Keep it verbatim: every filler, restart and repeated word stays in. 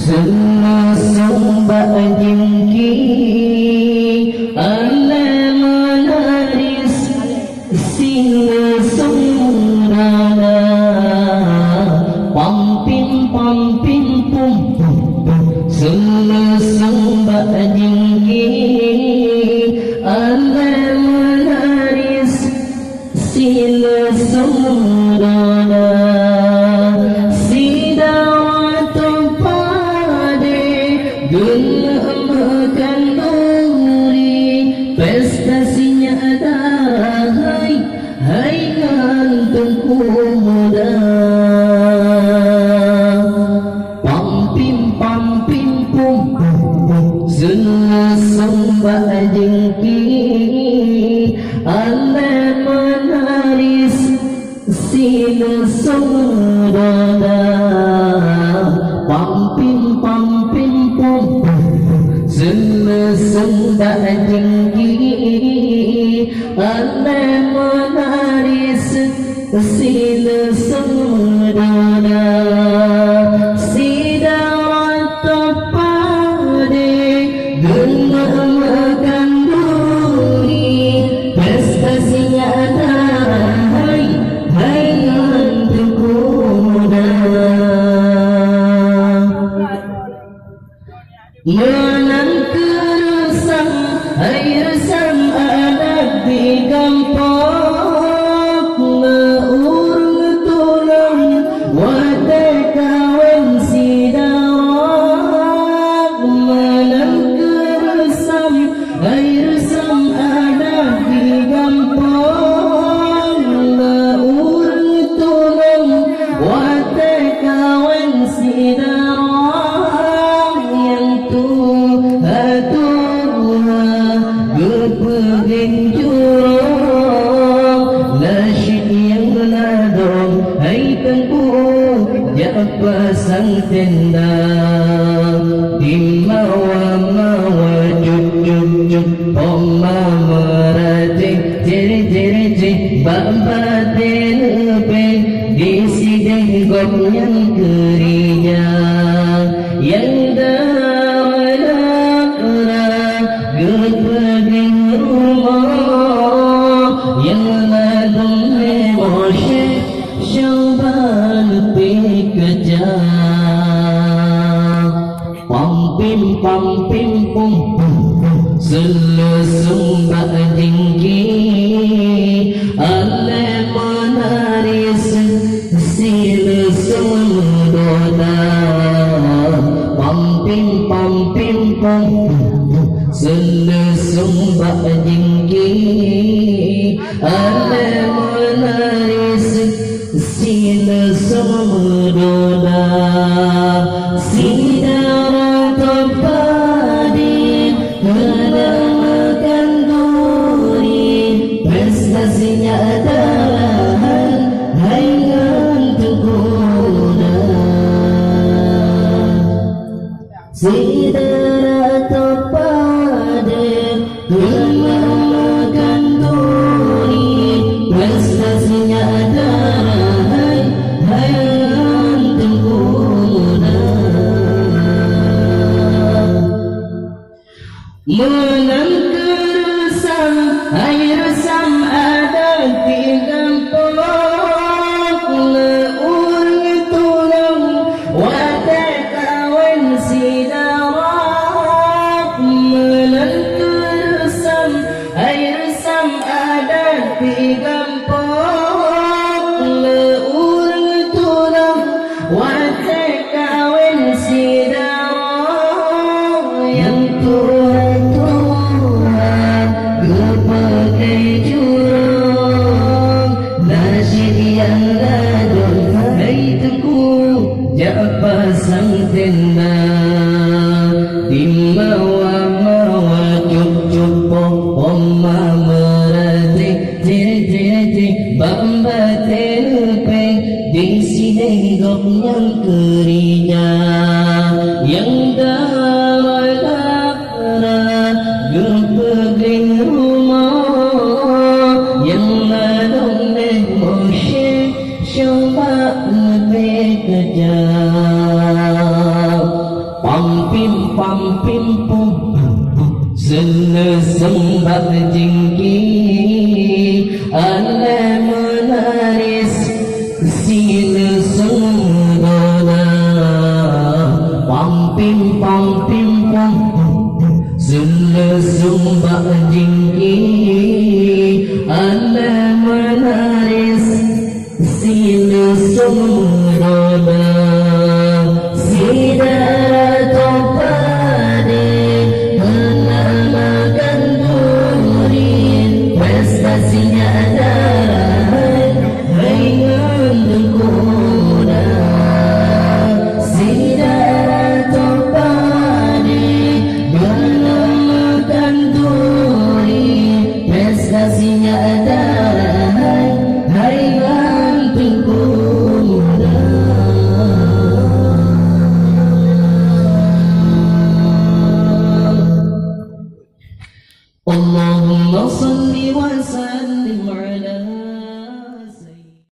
Seuleusoe bak jingki, alee meunaris sileusong dada. Pam pim, pam pim, pum, pum, pum. Seuleusoe bak jingki, alee meunaris sileusong dada. Sidara teuh padé geuneuk meukanduri, pesta sinyak dara hai, hai ngon teungku muda. Pam pim, pam pim, pum, pum, pum. Seuleusoe bak jingki, alee meunaris sileusong dada. Pam pim, pam pim, pum, pum, pum. Seuleusoe bak jingki, alee meunaris sileusong dada. Sidara teuh padé geuneuk meukanduri, pesta sinyak dara hai, hai ngon teungku muda. Meunan keuh reusam, hai reusam adat di gampông, ureueng tulông watée kawen sidara. Meunan keuh reusam, hai reusam adat di gampông, ureueng tulông watée kawen sidara. Nyang tuha-tuha geupeugét jurông, nasyid nyang ladôm hai teungku jak pasang tenda. Di mawa-mawa cut-cut-cut, poma meuratéh ciri-ciri jih bak batée leubeh, di sideh gobnyan keurija. Nyang dara-dara geupeugét rumoh, nyang ladôm lé Mosyeh Syobal pih keujah. Pam pim, pam pim, pum, pum, pum. Seuleusoe bak jingki, alee meunaris sileusong dada. Pam pim, pam pim, pum, pum, pum. Seuleusoe bak jingki, alee meunaris sileusong dada. Sidara teuh padé geuneuk meukanduri, pesta sinyak dara hai, hai ngon teungku muda. Sidara teuh padé geuneuk meukanduri, pesta sinyak dara hai, hai ngon teungku muda. Meunan keuh reusam, hai reusam adat di gampông, ureueng tulông watée kawen sidara. Meunan keuh reusam, hai reusam adat di gampông, ureueng tulông watée kawen sidara. Nyang tuha-tuha geupeugét jurông, nasyid nyang ladôm hai teungku jak pasang tenda. Di mawa-mawa cut-cut poh, poma meuratéh ciri-ciri jih bak batée leubeh, di sideh gobnyan keurija. Nyang dara-dara geupeugét rumoh, nyang ladôm lé Mosyeh Syobal leubeh keujah. Neuseumbah jingki, alai meunaris, sineuseumbah dola. Pam pim, pam pim, pam. Neuseumbah jingki, alai meunaris, sineuseumbah dola. Syedara toh padé, hana makanduri, prestasi nyak darah hai, hai ngon teungku muda. Syedara toh padé, hana makanduri, prestasi nyak darah hai, hai ngon teungku muda. Allahumma shalli wa sallim ala